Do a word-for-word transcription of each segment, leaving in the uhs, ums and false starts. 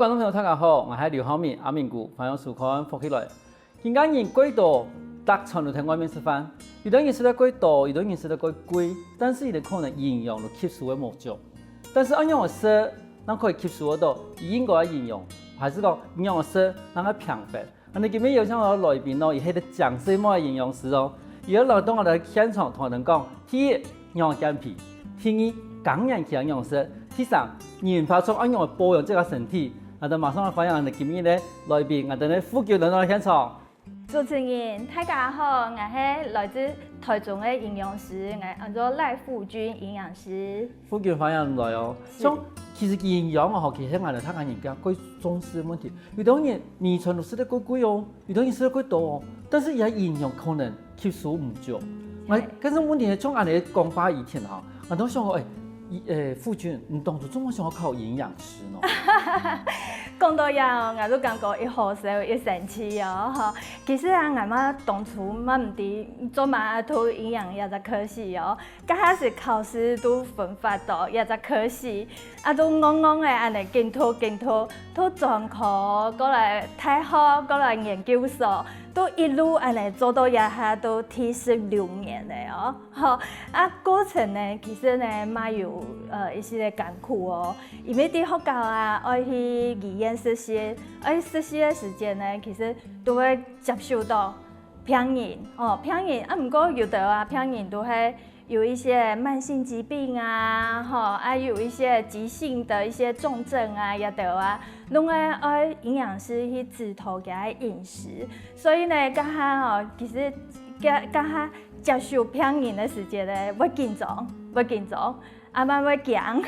觀眾朋友，大家好，𠊎係劉浩明，阿明牯，歡迎收看《福氣來》。今个人過多，逐餐都在外面食飯，有兜人食得過多，有兜人食得過貴，但是佢兜可能營養都吸收个無足。但是恁樣个食，正可以吸收得到，佢應該个營養，還係講仰般个食，正會平衡？ 恁呢今晡日邀請到來賓哦，佢係隻靚細妹个營養師哦。佢愛來到𠊎兜現場同𠊎兜講，第一，仰般減肥；第二，更年期仰般食；第三，銀髮族愛仰般保養自家身體。𠊎兜馬上來歡迎𠊎兜今晡日个來賓，𠊎兜个富君來到現場。主持人，大家好，𠊎係來自臺中个營養師，𠊎安做賴富君營養師。富君歡迎來哦。是。像其實營養哦，吼，其實𠊎兜大家人家過重視个問題。 有兜人每餐都食得過貴哦，有兜人食得過多哦，但是佢營養可能吸收毋足。𠊎，但是問題係，像恁呢講法以前哈，𠊎都想講，欸，富君，你當初做麼个想愛考營養師呢？講到這哦，𠊎就感覺又好笑又生趣哦，吼。其實啊，𠊎嘛當初嘛毋知做麼个讀營養這隻科系哦， 該下時考試都分發到這隻科系，啊，都戇戇个恁呢緊讀緊讀，讀專科，過來大學，過來研究所，都一路恁呢做到這下都第十六年了哦。吼，啊，過程呢，其實呢，嘛有，呃，一息个艱苦哦，因為在學校啊，愛去醫院實習，愛實習个時間呢，其實都會接觸到病人，哦，病人，啊，毋過有兜啊，病人都係 有一息慢性疾病啊，吼，啊，有一息急性个一息重症啊，這兜啊，攏愛愛營養師去指導佢个飲食。所以呢，該下哦，其實該，該下接觸病人个時節呢，會緊張，會緊張，啊嘛會驚。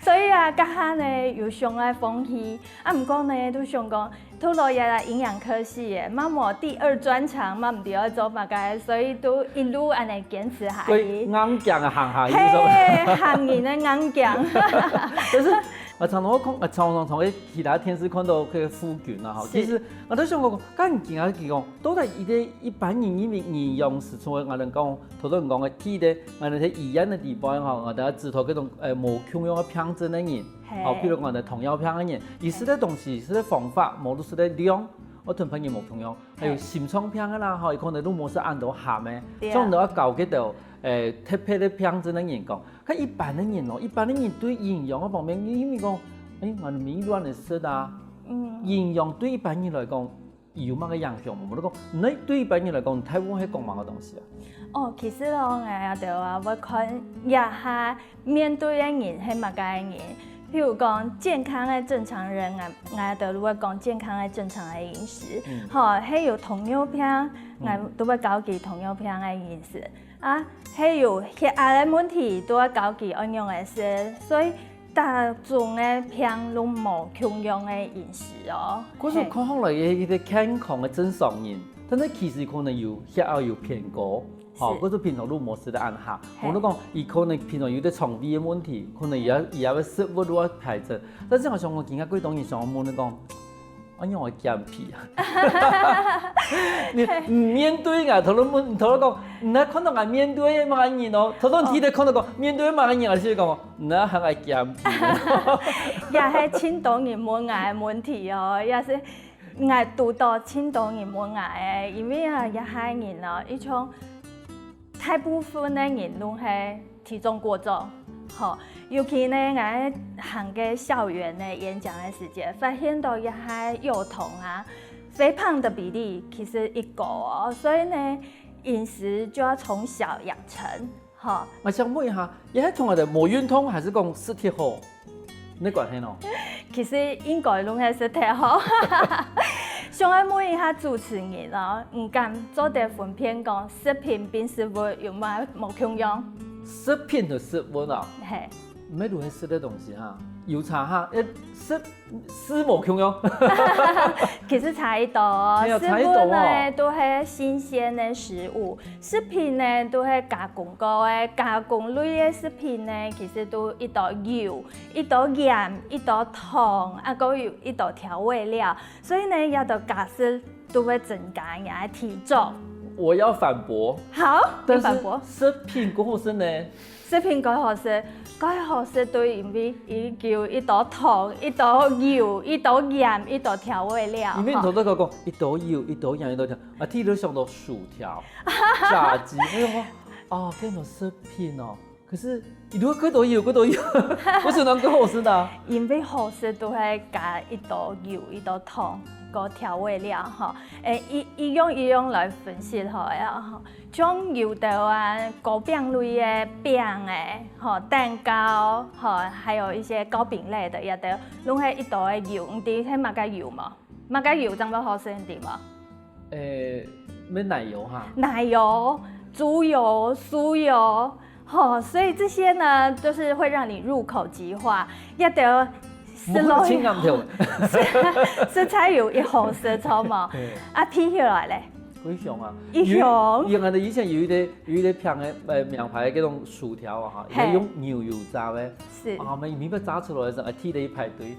所以啊，該下呢，有想愛放棄，啊，毋過呢，都想講， 讀了這營養科系耶，嘛無第二專長，嘛毋知愛做麼个，所以都一路恁呢堅持下去。硬頸啊，行下去，係無？係，行人个硬頸。但是，啊，常常我看，啊，常常從其他電視看到該个富君啊，吼，是。其實𠊎都想講，恁緊啊，佢講，到底一个一般人認為營養師，除了𠊎兜講，頭先講个第一个，𠊎兜在醫院个地方吼，𠊎兜愛指導該種，呃，無共樣个病症个人，係。吼，比如講，糖尿病个人，佢食个東西，食个方法，無論食个量， 愛同別人無共樣，還有心臟病个啦，吼，佢可能都無食恁多鹹个，對啊。所以你愛教該兜，誒，特別个病症个人講，該一般个人咯，一般个人對營養个方面，因為講，誒，𠊎米亂个食啊，嗯。營養對一般人來講，有麼个影響無？𠊎就講，該對一般人來講，大部分係講麼个東西啊？哦，其實咯，𠊎也對啊，𠊎看這下 面對个人係麼个人。譬如講，健康个正常人，𠊎，𠊎兜都會講健康个正常个飲食。嗯。吼，係有糖尿病，𠊎都會教佢糖尿病个飲食。啊，係有血壓个問題，都會教佢仰般个食。所以，逐種个病都無共樣个飲食哦。可是看起來，佢係健康个正常人，但是其實可能有血壓有偏高。 吼，係。或者平常都無食得恁好。係。無論講，佢可能平常有兜腸胃个問題，可能佢也，佢也會食物都會排斥。但是𠊎想講，今下過當然想問你講，仰般會減肥啊？你，你面對𠊎，頭先問，頭先講，你還看到𠊎面對麼个人哦？頭先你在看到講，面對麼个人，還係講，你還愛減肥？也係盡多人問𠊎个問題哦，也係 𠊎堵到盡多人問𠊎个，因為啊，這下人哦，一種大部分个人都係體重過重，吼，尤其呢，𠊎行个校園个演講个時節，發現到這下幼童啊，肥胖的比例其實已高哦，所以呢，飲食就要從小養成。 吼。𠊎想問一下，你係從來無運動，還係講食忒好？你關係喏？其實應該攏係食忒好。想愛問一下主持人哦，你敢做得分辨講食品摎食物有無無共樣？食品同食物啊？係。毋係都係食个東西哈，有差哈，誒，食 係無共樣。其實差異多哦，係啊，差異多哦。食物呢，都係新鮮个食物，食品呢，都係加工過个，加工類个食品呢，其實都已多油，已多鹽，已多糖，啊，還有已多調味料，所以呢，這兜加食都會增加你个體重。我要反驳，好，你但是反驳。食品過好食呢？食品蓋好食，蓋好食對，因為佢有一道糖、一道油、一道鹽、一道調味料。因為你吼頭頭講講一道油、一道鹽、一道糖，啊，第一就想到薯條、炸雞，哎呦，哦，變成食品哦。可是你如果過多油、過多油，為什麼能夠好吃的啊？因為好食都係加一道油、一道糖，个調味料吼。誒，一一樣一樣來分析吼，然後像有的啊，糕餅類的餅誒，吼，蛋糕，吼，還有一些糕餅類的，也都攏係一道个油，你知係麼个油無？麼个油正會好食，你知無？誒，沒奶油哈。奶油、豬油、酥油，吼，所以這些呢，就是會讓你入口即化，也都食落去清暗條。食食材有一好食，著無？對，啊，鼻起來咧，非常啊。一樣有，有的以前有一個有一個平的呃名牌的那種薯條啊哈，嘿也用牛油炸的。是。啊，我們明白炸出來的時候，啊，提了一排隊。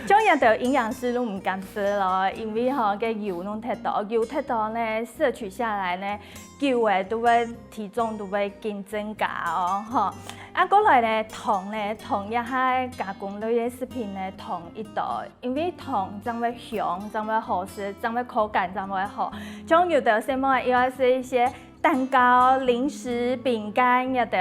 種也都營養師都毋敢食咯，因為吼，个油攏忒多，油忒多呢，攝取下來呢，久誒都會體重都會緊增加哦，吼。啊，過來呢，糖呢，糖也係加工類的食品呢，糖一多，因為糖正會香，正會好食，正會口感正會好。種有的細妹又愛食一些蛋糕、零食、餅乾，也都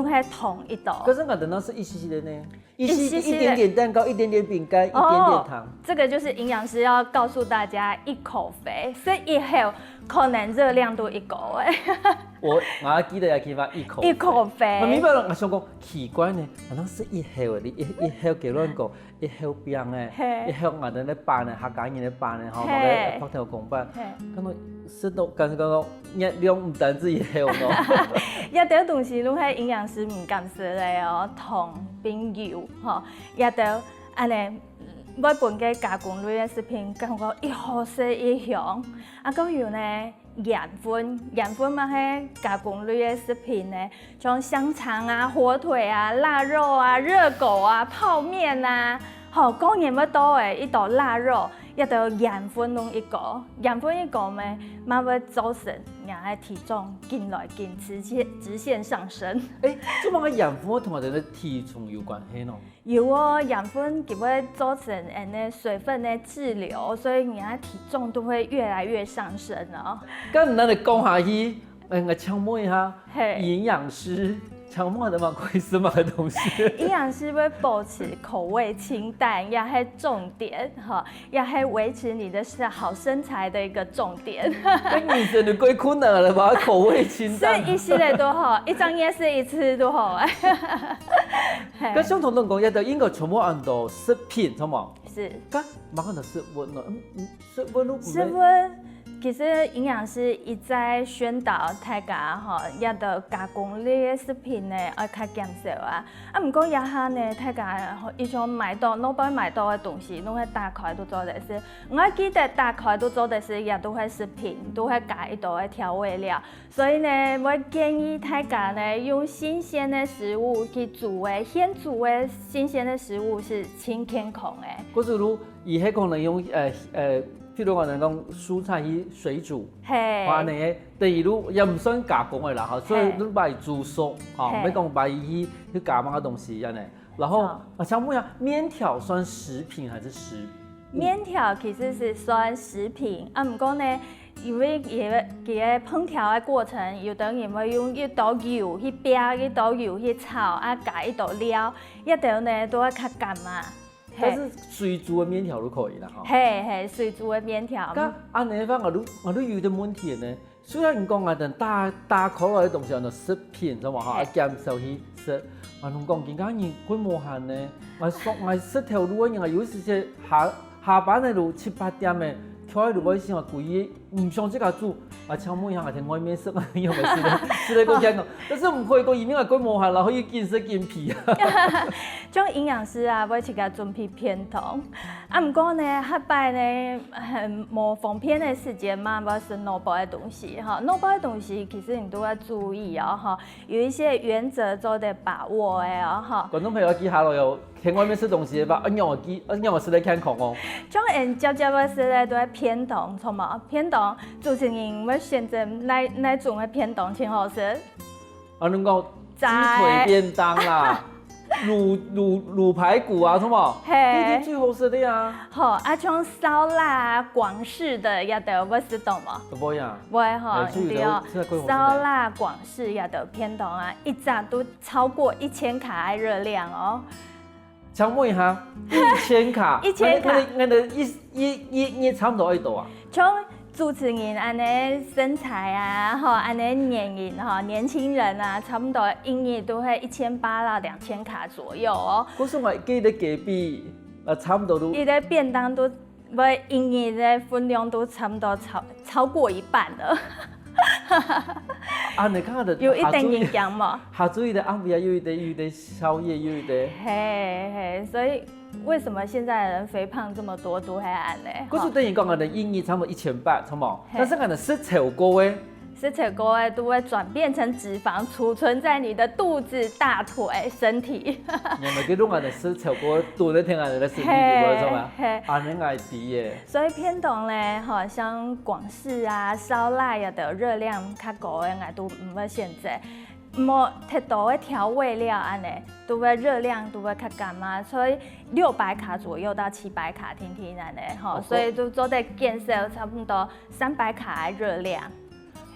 攏係糖一多。可是我等到是一息息的呢，一一息息的息一點點蛋糕，一點點餅乾，一點點糖。這個就是營養師要告訴大家一口肥，所以一口可能熱量都一高哎，我我還記得要記得一口肥。一口肥。我明白了，我想講奇怪呢，好像是一口的，一一口給亂講，一口餅哎，嘿一口我的那板呢，客家人的板呢，吼，嘿那個白頭公板，嘿感覺食到感覺講熱量毋單止一口哦。也都東西攏係營養師毋敢食个哦，糖、餅、油吼，也都恁呢，會分个加工類个食品感覺一好食一香。啊，還有呢，鹽分，鹽分嘛係加工類个食品呢，像香腸啊、火腿啊、臘肉啊、熱狗啊、泡麵啊，吼，過年會到个一道臘肉，也都鹽分攏一高，鹽分一高咩，嘛會造成人个體重緊來緊直線直線上升。哎，做麼个鹽分會同我們的體重有關係呢？有哦，鹽分佢會造成人的水分的滯留，所以你的體重都會越來越上升哦。該毋然你講下去，哎，我請問一下，嘿營養師，請問你們可以吃麼个東西？營養師會保持口味清淡，也係重點哈，也係維持你的是好身材的一個重點。該人生就過困難了吧，口味清淡。食一息仔都好，一隻月食一次都好。嘿該相同人講，也都應該全部按照食品，著無？是。該麼个食物呢？嗯嗯，食物都毋食物其實營養師一再宣導大家吼，也都加工類的食品呢，愛較減少啊。啊，毋過這下呢，大家吼，以前買到，外背買到的東西，攏係打開都做得食。我記得打開都做得食，也都係食品，都係加一兜的調味料。所以呢，我建議大家呢，用新鮮的食物去煮的，現煮的新鮮的食物是盡健康的。或者如，佢係可能用呃呃，譬如講人講蔬菜去水煮，嘿，話呢，等於如也毋算加工的啦，吼，所以嘿你買煮熟，吼，嘿毋係講買去去加麼个東西恁呢。然後好啊，請問一下，麵條算食品還是食物？麵條其實是算食品啊，毋過呢，因為佢个佢个烹調的過程，有的人會用一兜油去煸，一兜油去炒，啊，加一兜料，一兜呢都會較鹹啊。嘿，但是水煮的麵條都可以啦，吼。嘿嘿，水煮的麵條。該恁呢話，我都我都有一個問題呢。雖然你講啊，等打打開來的東西安到食品，知無哈？嘿減少去食。啊，同講，今家人過無閒呢，我上我食頭路个人啊，有時節下下班个路七八點个，跳个路个時啊，故意毋想自家煮。啊，請問一下，啊，在外面食啊，有沒有食个食个過健康？但是毋可以講，因為過無閒，然後又緊食緊肥啊。像營養師啊，會自家準備便當。啊，毋過呢，下擺呢，很無方便的時間嘛，會食外背的東西哈。外背的東西其實你都要注意哦，哈。有一些原則做得把握的哦，哈。觀眾朋友要記下來哦，在外面食東西的話，啊，讓我記，啊，讓我食得健康哦。像人接接會食的都係便當，著無？便當主持人會選擇哪，哪種个便當盡好食？啊，你講雞腿便當啦，滷，滷，滷排骨啊，係無？嘿。這一定最好食个啊。好，啊，像燒臘啊、廣式个，這兜會食到無？都毋會啊。毋會吼，哎，所以就，對哦。這个過好食呢。燒臘、廣式這兜便當啊，一隻都超過一千卡个熱量哦。 請問一下，一千卡，一千卡。𠊎，𠊎，𠊎一，一，一，一日差不多愛幾多啊？像主持人恁呢身材啊，吼，恁呢年齡吼，年輕人啊，差不多一日都會一千八到兩千卡左右哦。可是𠊎記得隔壁，呃，差不多都，佢个便當都 會一日个分量都差不多超，超過一半了。啊，你看看的，有一點影響嘛。下晝一個暗晡啊，又一個，又一個宵夜，又一個。嘿，嘿，所以為什麼現在的人肥胖這麼多，都會恁呢？可是等於講啊，你一日差不多一千八，差不多。嘿。但是可能食超過个， 食超過个都會轉變成脂肪，儲存在你的肚子、大腿、身體。你們這種人食超過个，都在天然的身體裡面，嘿，是吧？嘿。恁呢𠊎知耶。所以便當呢，吼，像廣式啊、燒臘啊，都熱量較高个，𠊎都毋會選擇。無忒多个調味料恁呢，都會熱量都會較減啊，所以六百卡左右到七百卡定定恁呢，吼，哦，所以就做得減少差不多三百卡个熱量。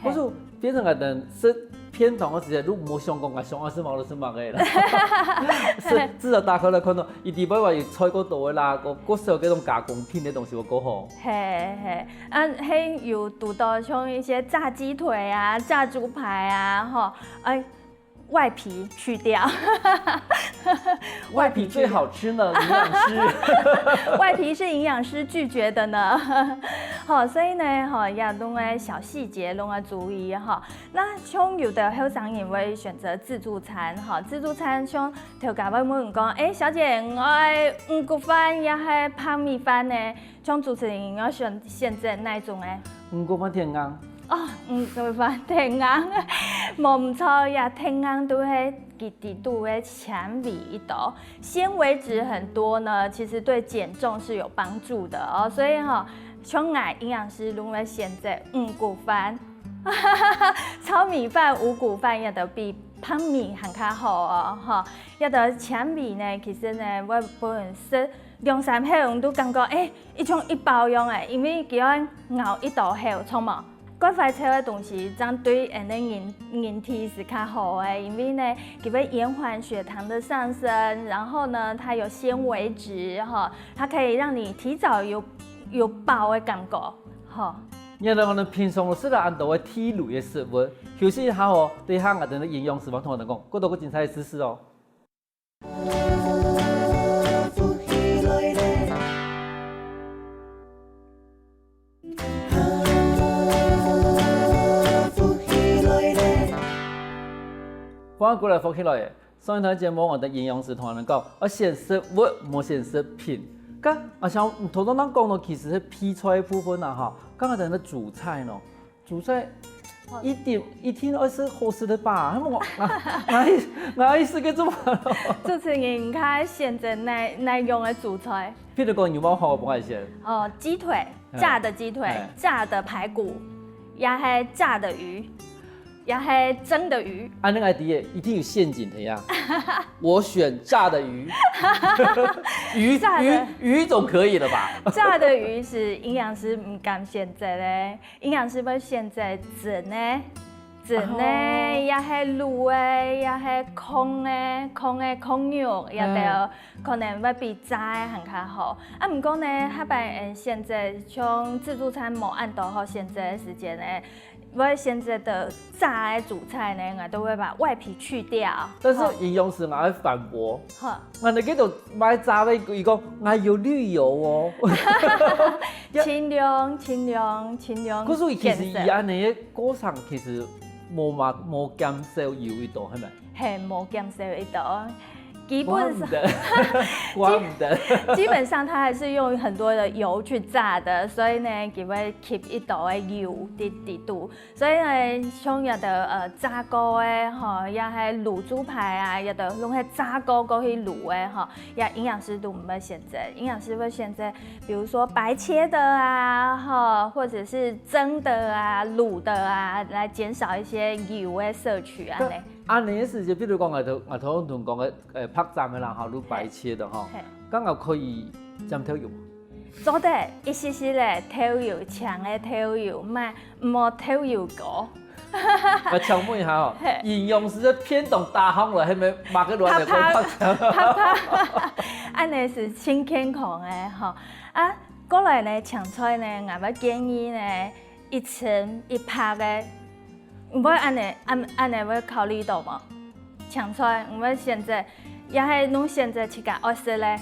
可是變成𠊎等食便當个時節，都無想講𠊎想愛食麼个就食麼个啦。係，至少打開來看到，佢裡背還有菜過多个啦，過，過少該種加工品个東西會過好。係，係，啊，還有堵到像一些炸雞腿啊、炸豬排啊，吼，哎， 外皮去掉。外皮最好吃呢，營養師。外皮是營養師拒絕的呢。好，所以呢，吼，這兜个小細節，攏愛注意吼。那像有的後生人會選擇自助餐，吼，自助餐像頭家會問你講，欸，小姐，𠊎愛五穀飯也係白米飯呢？ 像主持人愛選，選擇哪一種个？五穀飯忒硬。哦，五穀飯忒硬，無毋著，這忒硬都係佢裡肚个纖維一兜，纖維質很多呢，其實對減重是有幫助的哦。所以吼，像𠊎營養師攏會選擇五穀飯，糙米飯、五穀飯這兜比白米還較好哦，吼。這兜纖維呢，其實呢，會分人食兩三口，你都感覺，欸， 一像一包樣欸，因為佢愛咬一刀口，著無？該壞臭个東西，正對𠊎等人，人體係較好个，因為呢，佢會延緩血糖的上升，然後呢，它有纖維質，吼，它可以讓你提早有，有飽的感覺，吼。你看，𠊎等平常食了恁多个地雷个食物，休息一下吼，等一下𠊎等个營養師會同𠊎等講，更多个精彩个知識哦。 歡迎過來福氣來了。上一段節目，𠊎等營養師同𠊎等講，愛選食物，莫選食品。該，啊，像頭先咱講到，其實係配菜个部分啊，哈，剛剛講到主菜呢， 主菜一定，一定愛食好食个吧？𠊎，𠊎，𠊎意思个做麼个？主持人，你較選擇哪，哪樣个主菜？譬如講，有無好个幫𠊎選？哦，雞腿，嗯。炸的雞腿，嗯。炸的排骨，也係炸的魚，也係蒸的魚。恁呢𠊎知个，一定有陷阱个呀。我選炸的魚。魚，炸的。魚，魚總可以了吧？炸的魚係營養師毋敢選擇个。 營養師會選擇蒸个，蒸个，哦。也係滷个，也係炕个，炕个炕肉，也都，嗯。可能會比炸个還較好。啊，毋過呢，下擺，嗯，選擇像自助餐無恁多好選擇个時節呢，會選擇到炸个主菜呢，𠊎都會把外皮去掉。但是營養師，𠊎會反駁。好。𠊎等該兜賣炸个，佢講，𠊎有濾油哦。 盡量，盡量，盡量減少。可是其實佢恁呢个過程其實無嘛，無減少油一多，係無？係，無減少一多。基本上，怪毋得，怪毋得。基本上它还是用很多的油去炸的，所以呢，佢會吸一兜个油滴滴肚。所以呢，像有的呃炸过个吼，也系卤猪排啊，有的用个炸过过去卤个吼，也营养师都毋会选择，营养师会选择，比如说白切的啊，哈，或者是蒸的啊、卤的啊，来减少一些油的摄取啊。恁呢意思就，比如讲，我头我头同讲个，呃，白斩个啦，哈，如白切的哈，刚好可以沾豆油。做得一息息咧，豆油，强个豆油，卖莫豆油膏。我请问一下哦，营养师个便当打开来，系咪买个卵个白斩？啪啪，恁呢是真健康个吼。啊，过来呢，青菜呢，我会建议呢，一层一拍个。 毋會恁呢，恁恁呢會考慮到無？青菜，毋會選擇，也係用選擇自家愛食个。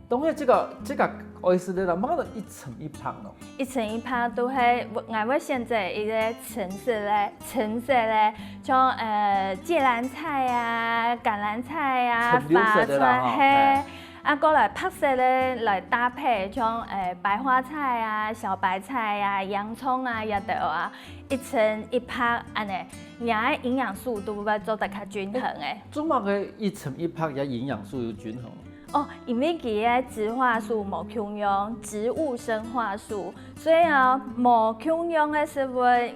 當然，這個這個愛食个啦，買到一層一拍咯。一層一拍都係，𠊎會選擇一個深色个，深色个，像呃芥藍菜啊、橄欖菜啊、深綠色个啦，花菜，係。啊，過來白色个來搭配，像呃白花菜啊、小白菜啊、洋蔥啊，這兜啊。 一層一拍恁呢，你个營養素都會做得較均衡个。做麼个一層一拍个營養素有均衡？哦，因為佢个植化素無共樣，植物生化素，所以啊，無共樣个食物，佢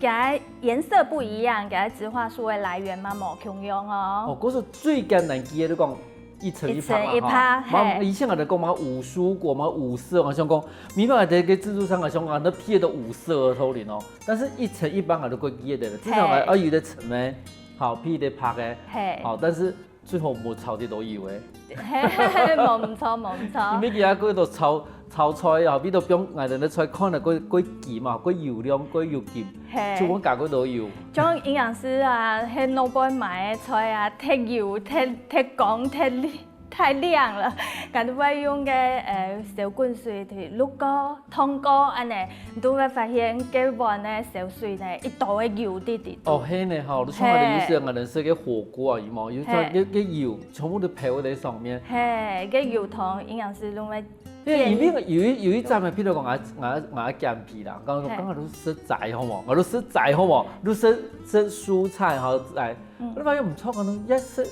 个顏色不一樣，佢个植化素个來源嘛無共樣哦。哦，故所最簡單个，你講 一層一拍嘛，一層一拍，以前𠊎兜講嘛五蔬果嘛五色，𠊎想講，明明𠊎兜个自助餐，𠊎想講，該配个都五色个頭裡哦，但是一層一拍𠊎都過記得了，至少𠊎愛有个層个，好，配个白个，好，但是最好莫炒忒多油个。係，無毋著，無毋著。因為佢啊，過多炒炒菜啊，比如講𠊎兜个菜看了過過鹹嘛，過油亮，過油鹹，就會加過多油。 像營養師啊，係外背買个菜啊，忒油、忒忒光、忒太亮了，佢都會用个呃燒滾水去渌過、燙過恁呢，你都會發現該碗个燒水呢，一兜个油滴滴。哦，係呢吼，你像𠊎兜有時𠊎兜食个火鍋啊，有無？有時个个油全部都漂在上面。係，个油同營養師都會 因為有一有一站个，譬如講，𠊎𠊎𠊎減肥啦，剛剛剛剛都食齋好無？𠊎都食齋好無？都食食蔬菜好齋，我發現毋著，可能也食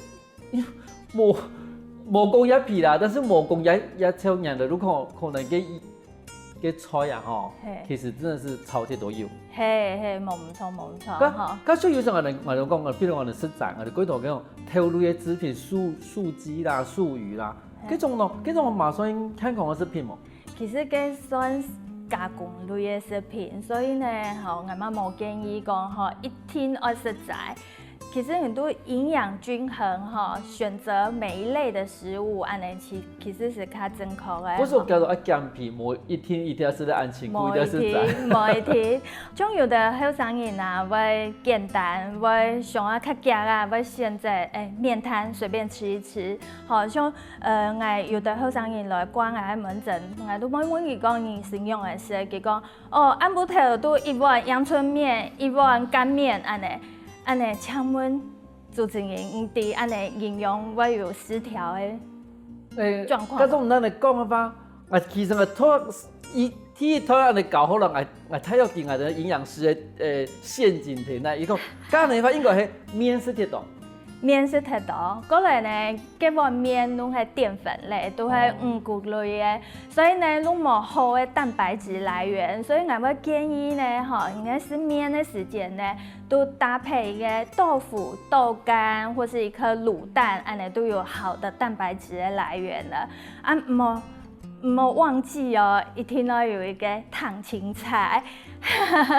無無講也肥啦，但是無講也也超年的，如果可能个个菜啊吼，其實真的是超級多油。係係，無毋著無毋著哈。該所以有時候我們我們講，譬如我們食齋，我們過頭講豆類个製品、素素雞啦、素魚啦。 該種咯，該種嘛算健康个食品無？其實該算加工類个食品，所以呢，吼，𠊎嘛無建議講吼一定愛食齋。其實你都營養均衡吼，選擇每一類的食物，恁呢其其實是較正確个。不是講愛減肥，無一定一定愛食得恁辛苦，一定愛食齋。無一定，無一定。像有的後生人啊，會簡單，會想要較遽啊，會選擇誒麵攤隨便吃一吃。 好像呃，𠊎有个後生人來掛𠊎个門診，𠊎都問問佢講你食仰仔食，佢講哦，暗晡頭都一碗陽春麵，一碗乾麵恁呢，恁呢，請問主持人，你知恁呢營養會有失調个狀況嗎？該種恁呢講个話，啊，其實𠊎頭一第一胎恁呢搞好了，𠊎𠊎太要緊𠊎个營養師个呃陷阱題呢，佢講，該恁呢話應該係麵食忒多。 麵食忒多，過來呢，該碗麵都係澱粉類，都係五穀類个，所以呢，都無好个蛋白質來源。所以𠊎會建議呢，吼，你在食麵个時間呢，都搭配一個豆腐、豆乾或是一顆滷蛋，恁呢都有好的蛋白質个來源了。啊，莫莫忘記哦，一定要有一個燙青菜。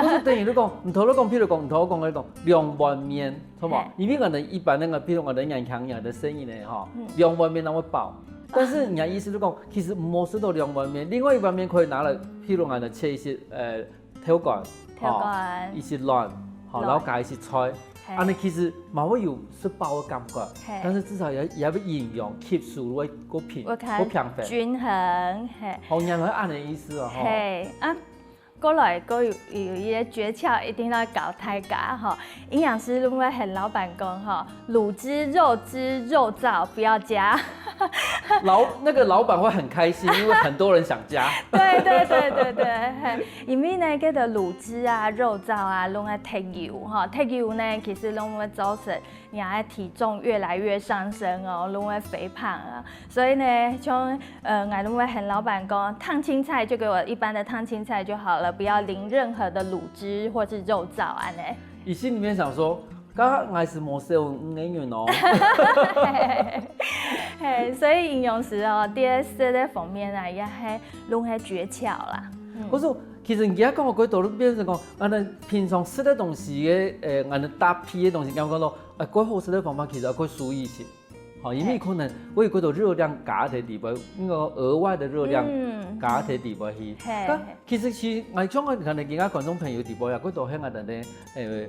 不是等於你講，你頭先講，譬如講，你頭先講个講兩碗麵。 好無？因為𠊎兜一般个，譬如𠊎兜年輕人个生意呢，吼，兩碗麵正會飽。但是你个意思就講，其實毋好食到兩碗麵，另外一碗麵可以拿來，譬如𠊎兜切一些呃豆乾，豆乾，一些卵，好，然後加一些菜，恁呢其實嘛會有食飽个感覺，但是至少也也會營養吸收會過平過平衡，均衡，係。好，原來恁呢意思哦，吼。係啊。過來，過有有一個訣竅，一定要教大家吼。營養師都會喊老闆講吼，滷汁、肉汁、肉燥不要加。老那個老闆會很開心，因為很多人想加。對對對對對，嘿，因為呢，這個滷汁啊、肉燥啊，攏愛忒油吼，忒油呢，其實攏會造成你的體重越來越上升哦，攏會肥胖啊。所以呢，像呃，𠊎都會喊老闆講，燙青菜就給我一般的燙青菜就好了，不要淋任何的滷汁或是肉燥，安呢。你心裡面想說，剛剛還是沒有五個人哦。嘿，所以營養師哦，在食的方面啊，也係攏係訣竅啦。可是其實你今日講个過多，變成講，啊，那平常食的東西个，呃，啊，那搭配的東西，感覺到，呃，過好食的方法其實要過注意一些。好，因為可能會有過多熱量加在裡邊，那個額外的熱量嗯加在裡邊去。嘿那其實其實，我想可能今日觀眾朋友裡邊也過多係𠊎等的，呃，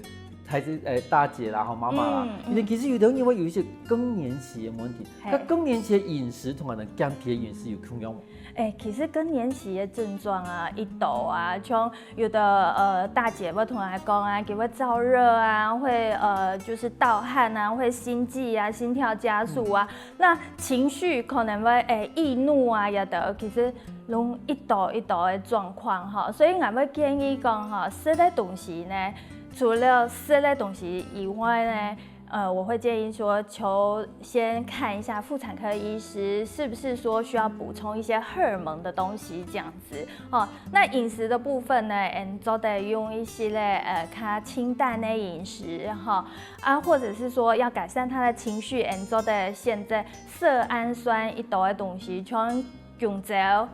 還是呃大姐啦，吼，媽媽啦，嗯嗯因為其實有的人會有一些更年期的問題。嘿那更年期的飲食同𠊎等減肥的飲食有共樣無？哎，其實更年期的症狀啊，一到啊，像有的呃大姐會同𠊎講啊，佢會燥熱啊，會呃就是盜汗啊，會心悸啊，心跳加速啊，那情緒可能會哎易怒啊，有的其實攏一到一到的狀況哈，所以𠊎會建議講哈，食的東西呢，除了食的東西以外呢，呃，我會建議說，求先看一下婦產科醫師是不是說需要補充一些荷爾蒙的東西這樣子。哦，那飲食的部分呢，嗯，做得用一些咧，呃，較清淡的飲食哈，啊，或者是說要改善他的情緒，嗯，做得選擇色胺酸一多的東西，像弓蕉、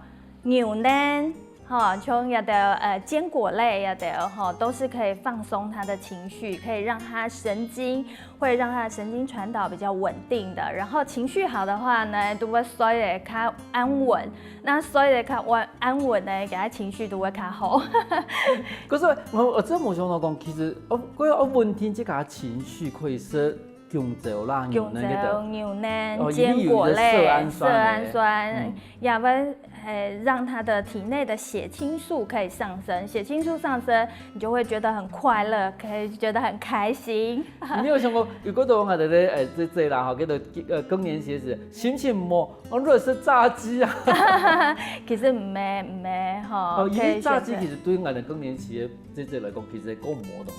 牛奶， 吼，像這兜呃堅果類這兜吼，都是可以放鬆他的情緒，可以讓他神經，會讓他的神經傳導比較穩定的。然後情緒好的話呢，都會睡得較安穩。那睡得較安安穩呢，佢个情緒都會較好。可是我我真無想到講，其實哦，我要穩定這個情緒可以食弓蕉啦，牛奶个。弓蕉、牛奶、哦，因為有一個堅果類、色胺酸的色胺酸嗯，也會呃讓他的體內的血清素可以上升，血清素上升，你就會覺得很快樂，可以覺得很開心。你有想過，有幾多人啊，對不對？哎，這這啦，哈，叫做呃更年期時，心情無，我熱食炸雞啊。其實毋係毋係吼，哦，因可以為炸雞選擇其實對𠊎等更年期的這這來講，其實係過無東西。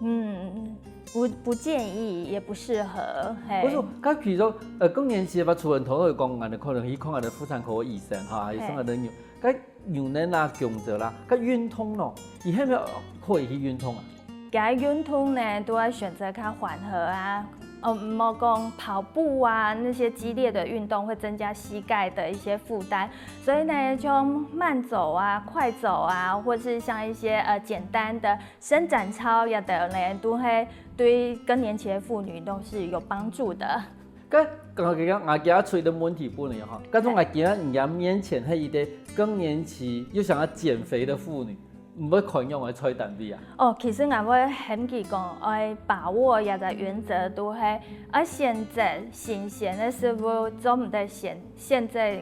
嗯，不不建議，也不適合，嘿。我說，該譬如說，呃，更年期吧，除了頭頭講，𠊎等可能去看𠊎等婦產科醫生哈，還有嘿看𠊎等牛，該牛奶啦、弓蕉啦，該運動咯，你係毋係可以去運動啊？該運動呢，都要選擇較緩和啊，哦，莫講跑步啊，那些激烈的運動會增加膝蓋的一些負擔，所以呢，就慢走啊、快走啊，或是像一些呃簡單的伸展操，也得呢，都會對更年期的婦女都是有幫助的。該剛剛𠊎今日出一個問題分你哈，假如𠊎今日人家面前係一個更年期又想要減肥的婦女，你會看樣个菜單未啊？哦，其實𠊎會喊佢講，愛把握這個原則，都係愛選擇新鮮的食物，做毋得選選擇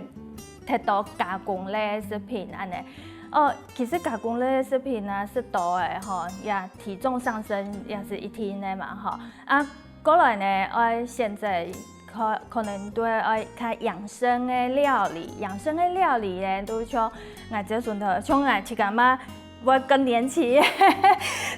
忒多加工類的食品安呢。哦，其實加工類的食品啊，食多个吼，也體重上升也是一定的嘛吼。啊，過來呢，愛選擇可可能都愛較養生的料理，養生的料理呢，都像𠊎這陣頭，像𠊎自家嘛，我更年期，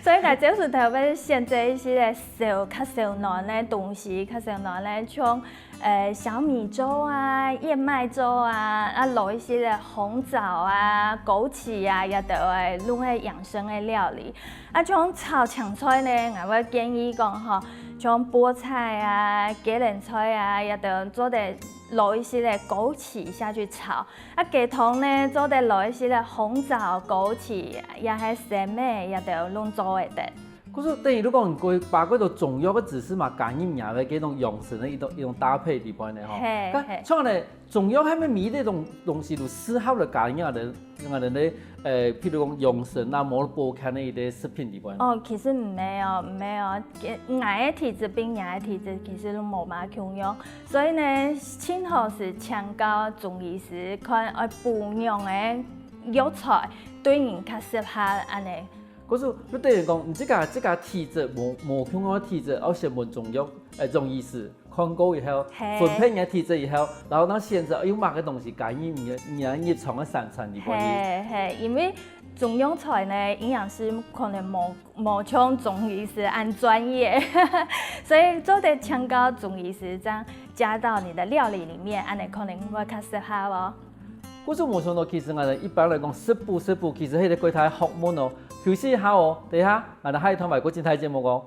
所以𠊎這陣頭會選擇一些燒較燒暖的東西，較燒暖的像呃小米粥啊、燕麥粥啊，啊落一些的紅棗啊、枸杞啊，也都會弄个養生的料理。啊，像炒青菜呢，𠊎會建議講吼，像菠菜啊、雞苓菜啊，也都做得落一些的枸杞下去炒。啊，雞湯呢，做得落一些的紅棗、枸杞，也係生个，也都弄做會得。可是等於如果你過把過多中藥个知識嘛，加入你个這種養生的一種一種搭配裡邊的吼。嘿該像呢，中藥係毋係每一種東西都適合來加入你的你的呃，譬如講養生啊，無保健的一個食品裡邊。哦，其實毋係哦，毋係哦，𠊎个體質比若个體質其實都無麼共樣，所以呢，盡好係請教中醫師看愛補養个藥材，對人較適合恁呢。故所，就等於講，你自家自家體質無無共樣个體質，愛先問中藥，誒，中醫師看過以後，係。分辨你个體質以後，然後正選擇用麼个東西加入你个你个日常个三餐裡背去。係係，因為中藥材呢，營養師可能無無像中醫師恁專業，所以做得請教中醫師，這樣加到你的料理裡面，恁呢可能會較適合哦。 故所無想到，其實𠊎兜一般來講，食補食補，其實係一個蓋大學問哦。休息一下哦，等一下𠊎兜下一段還過精彩節目哦。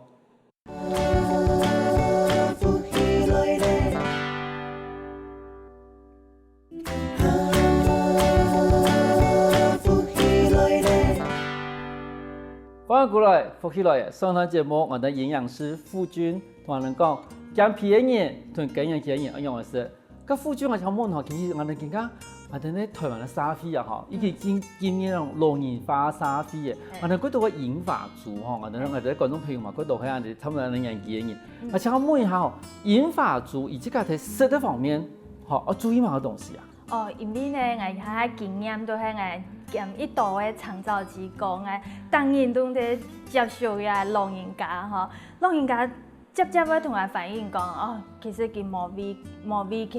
歡迎過來，福氣來了！上段節目，𠊎兜營養師傅君同𠊎兜講，減肥个人同更年期个人愛仰般食。 該傅君，𠊎想問吼，其實𠊎兜今下，𠊎兜呢臺灣个社會啊吼，已經進進入該種老人化社會了。𠊎兜蓋多个銀髮族吼，𠊎兜𠊎兜觀眾朋友嘛，蓋多係恁樣差不多恁樣年紀个人。𠊎想問一下吼，銀髮族佢自家在食个方面，吼，愛注意麼个東西啊？哦，因為呢，𠊎這下經驗都係𠊎兼一多个長照機構，𠊎當然都在接觸呀老人家吼，老人家 輒輒會同𠊎反映講，哦，其實佢無胃無胃口。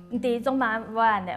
你知做麼會恁呢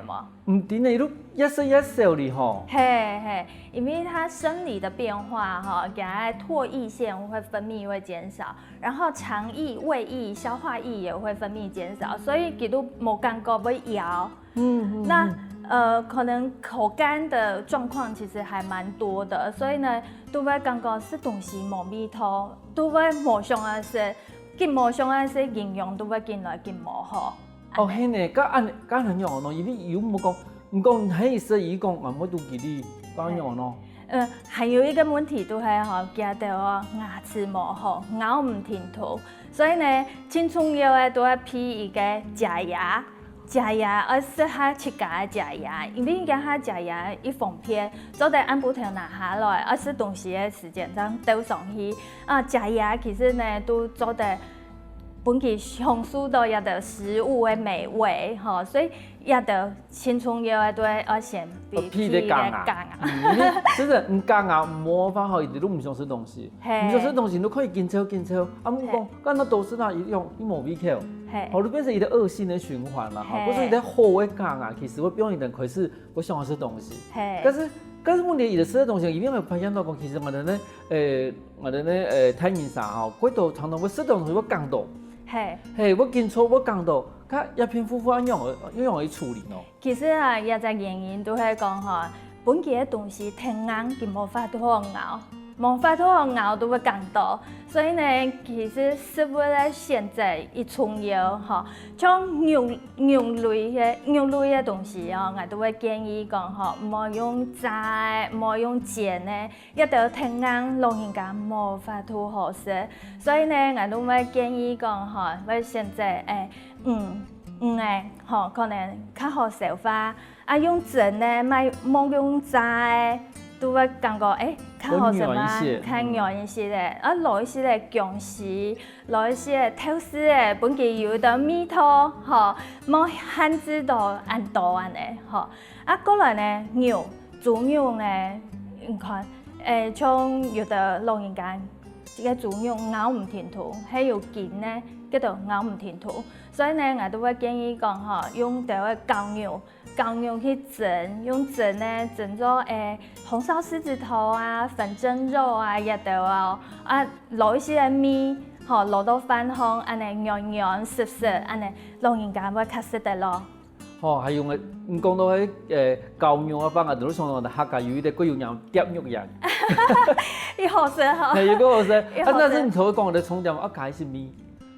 無？毋知呢，佢都越食越少哩吼。係係，因為他生理的變化哈，佢个唾液腺會分泌會減少，然後腸液、胃液、消化液也會分泌減少，所以佢都無感覺會枵。 嗯，嗯，那，嗯。呃，可能口乾的狀況其實還蠻多的，所以呢，都會感覺食東西無味道，都會無想愛食，緊無想愛食，營養都會緊來緊無好。哦，恁呢。係呢，該恁該恁樣哦，因為又無講，毋講，係意思佢講，啊，無都給你，該樣哦。嗯，還有一個問題都係吼，佢兜哦，牙齒無好，咬毋停動，所以呢，盡重要个都愛配一個假牙。 假牙愛適合自家个假牙，因為這下假牙一方便，做得暗晡頭拿下來，愛食東西个時間正鬥上去。啊，假牙其實呢，都做得分佢享受到這兜食物个美味，吼，所以這兜盡重要个都愛先配配个假牙。假牙。嗯，你真的，你假牙無法吼，一直都毋想食東西。 係。毋想食東西，你都可以緊噍緊噍，啊，毋講，係。該那多食啊，一樣，一無胃口。係。好，就變成一個惡性的循環了哈。係。不是一個好的假牙，其實會變成開始不想要吃東西。係。但是，但是問題，有的吃的東西，一定會發現到講，其實𠊎兜呢，呃，𠊎兜呢，呃，大人儕吼，過多常常會食東西會哽到。係。係，會緊噍，會哽到，該這片夫婦愛仰會，愛仰會處理呢？ 其實啊，這隻原因都係講吼，分佢个東西忒硬，佢無法度好咬，無法度好咬都會哽到。所以呢，其實食物个選擇已重要吼。像肉肉類个肉類个東西哦，𠊎都會建議講吼，毋好用炸个，毋好用煎个， 這兜忒硬，老人家無法度好食。所以呢，𠊎都會建議講吼，會選擇，欸，魚，魚仔，吼，可能較好消化。啊，用蒸个，莫，莫用炸个，都會感覺，欸，較好食嘛，較軟一些。較軟一些个。啊，落一些个薑絲，落一些个豆豉个，分佢有一點味道，吼，莫限制到恁多恁呢，吼。啊，過來呢，肉，豬肉呢，你看， 欸，像有的老人家，這個豬肉咬毋停動，係有筋呢，佢都咬毋停動。所以呢，𠊎都會建議講吼，用這個絞肉，絞肉去蒸，用蒸呢，蒸做，欸，紅燒獅子頭啊、粉蒸肉啊，這兜啊，啊，落一些个米，吼，落到飯項，恁呢軟軟濕濕，恁呢老人家會較食得落。 吼，還有个，你講到該，呃，絞肉个話，𠊎就想到客家有一個過有名个夾肉圓。又好食吼。係，又過好食。又好食。啊，但是你頭先講个重點，啊，加一息米。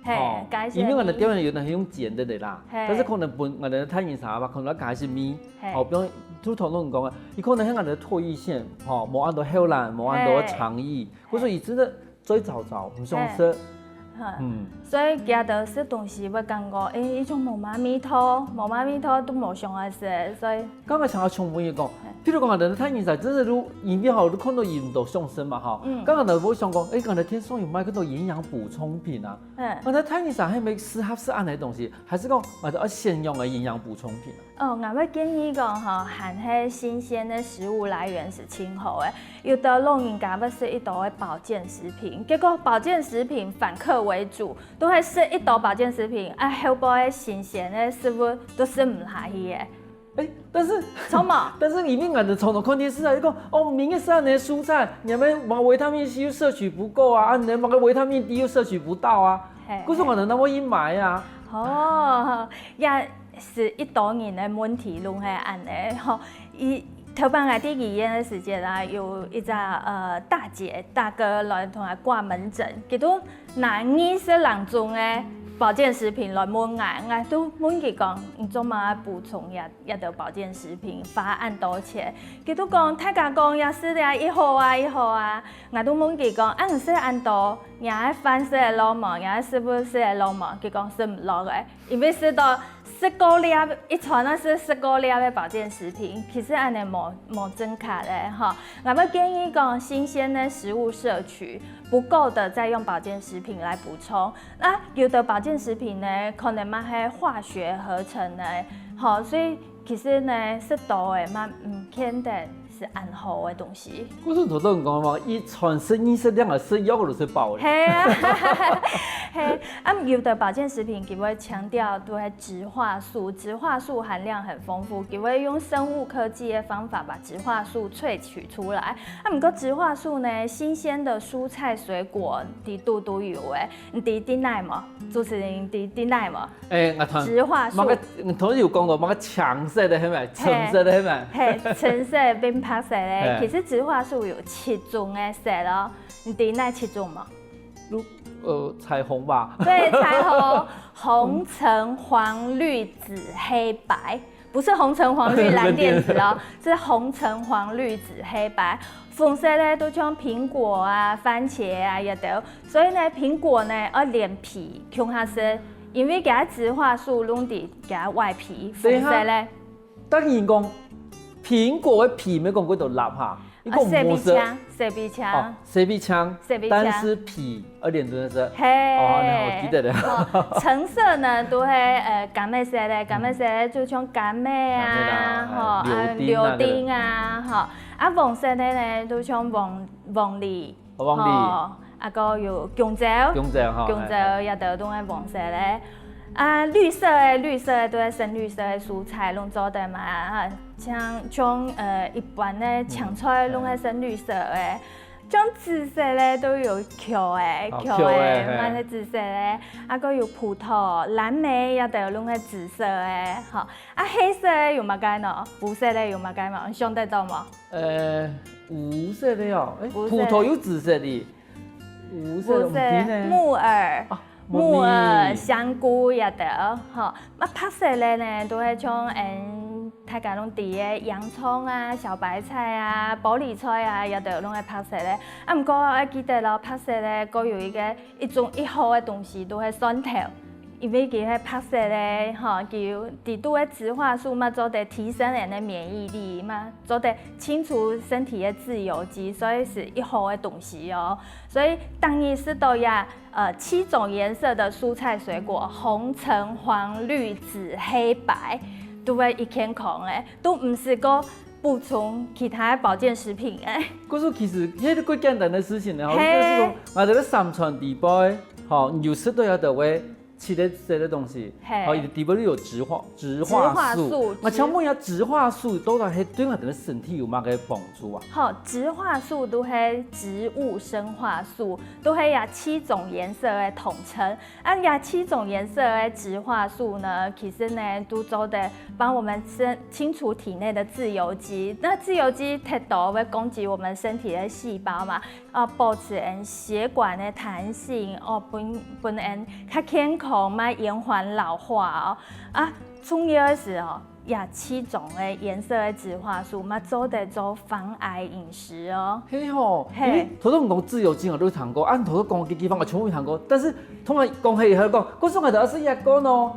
係，吼，加一息米。因為𠊎兜店有人係用煎个啦，係。但是可能分𠊎兜大人儕吧，可能愛加一息米。係。吼，比如，就頭先你講个，佢可能係𠊎兜个唾液腺，吼，無恁多口感，無恁多个腸液，係。或者佢真个 嘴燥燥，毋想食。係。嗯。所以佢兜食東西會感覺，欸，一種無麼味道，無麼味道都無想愛食，所以。剛剛想要重問一個，譬如講，𠊎兜大人儕，真个都因為吼，都看到佢毋多想食嘛吼。嗯。剛剛呢，𠊎想講，欸，𠊎兜電視上有賣該種營養補充品啊。嗯。𠊎兜大人儕係無適合食恁樣个東西，還是講，𠊎兜愛選用个營養補充品啊？哦，𠊎會建議講吼，還係新鮮个食物來源係盡好个。有兜老人家會食已多个保健食品，結果保健食品反客為主，都係食已多保健食品，啊，後背个新鮮个食物都食毋下去个。哎，但是著無？但是因為𠊎兜常常看電視啊，就講哦，明日食恁多蔬菜，你們麼个維他命C又攝取不夠啊，啊，你們麼个維他命D又攝取不到啊，嘿故所𠊎兜哪會去買啊？哦，也係已多人个問題，攏係恁呢吼。佢頭擺𠊎在醫院个時節啊，有一隻呃大姐大哥來同𠊎掛門診，佢都拿二十零種个保健食品來問𠊎，𠊎都問佢講，你做麼个補充這這兜保健食品，花恁多錢？佢都講，大家講這食了已好啊，已好啊。𠊎都問佢講，啊，你食恁多，你个飯食得落無？你个食物食得落無？佢講食毋落个。 因為食到食過量，一餐都係食過量个保健食品，其實恁呢無無正確个吼。𠊎會建議講，新鮮个食物攝取，不夠的再用保健食品來補充。那有的保健食品呢，可能嘛係化學合成个，吼，所以其實呢，食多个嘛，嗯，毋見得係恁好个東西。故所頭頭講嘛，一餐食二十兩个食藥都食飽了。係啊，係，啊，有的保健食品佢會強調都係植化素，植化素含量很豐富，佢會用生物科技个方法把植化素萃取出來。啊，毋過植化素呢，新鮮的蔬菜水果裡肚都有誒，你知知哪無？主持人知知哪無？哎，𠊎同植化素麼个，你頭先有講過麼个青色个係咪？青色个係咪？係，青色並白色个，嘿其實植化素有七種个色咯，你知哪七種無？如呃，彩虹吧。對，彩虹，紅、橙、黃、綠、紫、黑、白，不是紅橙黃綠藍靛紫哦，是紅橙黃綠紫黑白。紅色个都像蘋果啊、番茄啊這兜，所以呢，蘋果呢愛連皮共下食，因為佢个植化素攏在佢个外皮，紅色个。等一下，當然講蘋果个皮，毋係講過多粒哈，你啊，細比青，細比青。哦，細比青，細比青但是皮愛連等个食。嘿，哦，那我記得了。哦，橙色呢，都係呃柑仔色个，柑仔色个就像柑仔啊，柑仔啦吼，啊柳丁啊柳丁啊，吼，啊黃色个呢，就像黃黃梨，黃梨吼，啊个有弓蕉，弓蕉哈，弓蕉也都都係黃色个。啊綠色个，綠色个都係深綠色个蔬菜，攏做得嘛，啊像像呃一般个青菜攏係深綠色个。 像紫色个都有茄仔，哦茄仔，茄仔嘿嘛係紫色个，啊个有葡萄、藍莓，也都有攏係紫色个，吼。啊黑色个有麼个呢？烏色个有麼个無？想得到無？呃，烏色个哦，哎，烏色个葡萄有紫色个，烏色个烏色个毋知呢。木耳，啊木耳、木香菇也都，吼。啊白色个呢，都係像嗯大家攏知个洋蔥啊、小白菜啊、玻璃菜啊，也都攏係白色个。啊毋過愛記得咯，白色个，還有一個一種一好个東西，都係蒜頭。因為佢係白色个，吼，佢有裡肚个植化素嘛，做得提升人个免疫力嘛，做得清除身體个自由基，所以係一好个東西哦。所以當你食到呀，呃，七種顏色的蔬菜水果，紅、橙、黃、綠、紫、黑、白，都會一健康个，都毋使過補充其他个保健食品个。可是其實這係最簡單个事情呢，吼，嘿就是講，𠊎兜个三餐裡背，吼，你有食到這兜个七个色个東西，嘿吼，佢裡背有植化植植化化素素，那請問一下，植化素到底係對𠊎兜个身體有麼个幫助啊？好，植化素都係植物生化素，都係這七種顏色个統稱。啊，這七種顏色个植化素呢，其實呢，都做得幫我們身清除體內的自由基。那自由基忒多會攻擊我們身體的細胞嘛，啊，保持人血管的彈性，哦，分分人較健康嘛，延緩老化哦。啊，重要的是哦，這七種个顏色个植化素嘛，做得做防癌飲食哦。係吼，嘿因為頭先講自由基，𠊎都聽過，啊，頭先講个地方𠊎全部聽過，但是通常講起來講，可是𠊎兜愛食這罐哦，